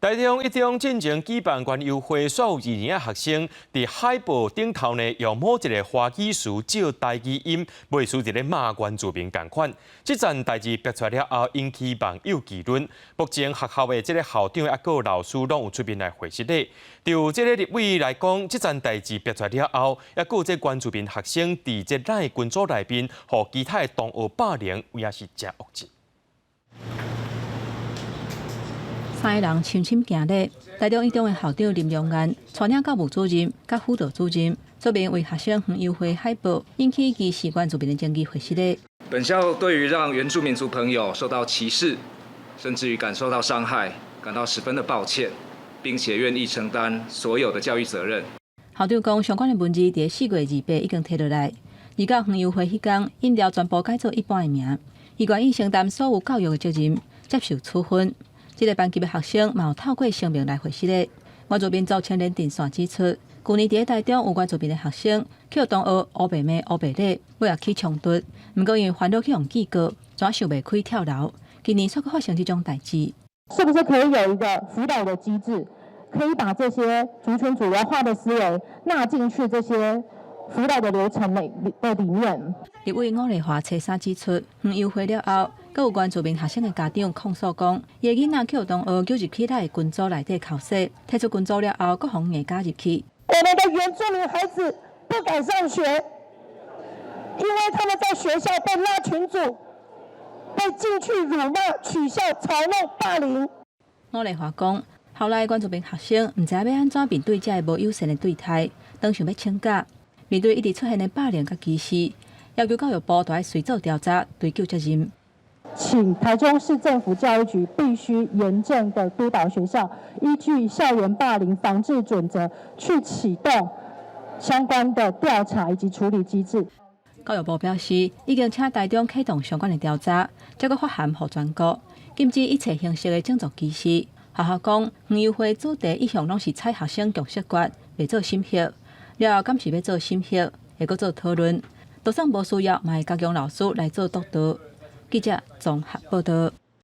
台中一中進前舉辦園遊會，煞有2年的學生佇海報頂頭呢，用某一个華語詞借台語音，袂輸佇咧罵原住民仝款。這件代誌爆出來了後，引起網友議論。目前學校的這个校長抑閣老師攏有出面來回釋咧。就這个立委來講，這件代誌爆出來了後，抑閣有這原住民學生佇這 LINE 群組內面，予其他的同學霸凌，有影是誠惡質。三个人深深行禮，台中一中的校長林良安帶領教務主任佮輔導主任，出面為學生園遊會海報引起歧視原住民的爭議回釋禮。本校對於讓原住民族朋友受到歧視，甚至於感受到傷害，感到十分的抱歉，並且願意承擔所有的教育責任。校長講，相關的文字佇4月28已經提落來，而到園遊會彼工，飲料全部改做一般的名，伊願意承擔所有教育的責任，接受處分。這个班級的學生嘛有透過聲明來回釋的。原住民族青年陣線指出，舊年佇台中有原住民的學生去予同學烏白罵烏白咧，尾仔起衝突，毋過因為煩惱去予警告，怎想袂開跳樓。今年煞閣發生這種代誌。是不是可以有一個輔導的機制，可以把這些族群主流化的思維納進去這些輔導的流程內的裡面？立委伍麗華初三指出，園遊會了後，閣有原住民學生的家長控訴講，伊的囡仔去予同學叫入去咱的群組內底剾洗，退出群組了後，閣予硬加入去。我們的原住民孩子不敢上學，因為他們在學校被拉群組，被進去辱罵、取笑、嘲弄、霸凌。伍麗華講，後來原住民學生毋知影欲按怎面對這个無友善的對待，當想欲請假，面對一直出現的霸凌佮歧視，要求教育部著愛隨做調查，追究責任。請台中市政府教育局必須嚴正的督導學校，依據校園霸凌防治準則去啟動相關的調查以及處理機制。教育部表示，已經請台中啟動相關的調查，再閣發函予全國，禁止一切形式的種族歧視。學校講，園遊會主題一向攏是採學生共識決，袂做審核。了後敢是欲做審核，會閣做討論。就算無需要，嘛會加強老師來做督導。記者綜合報導。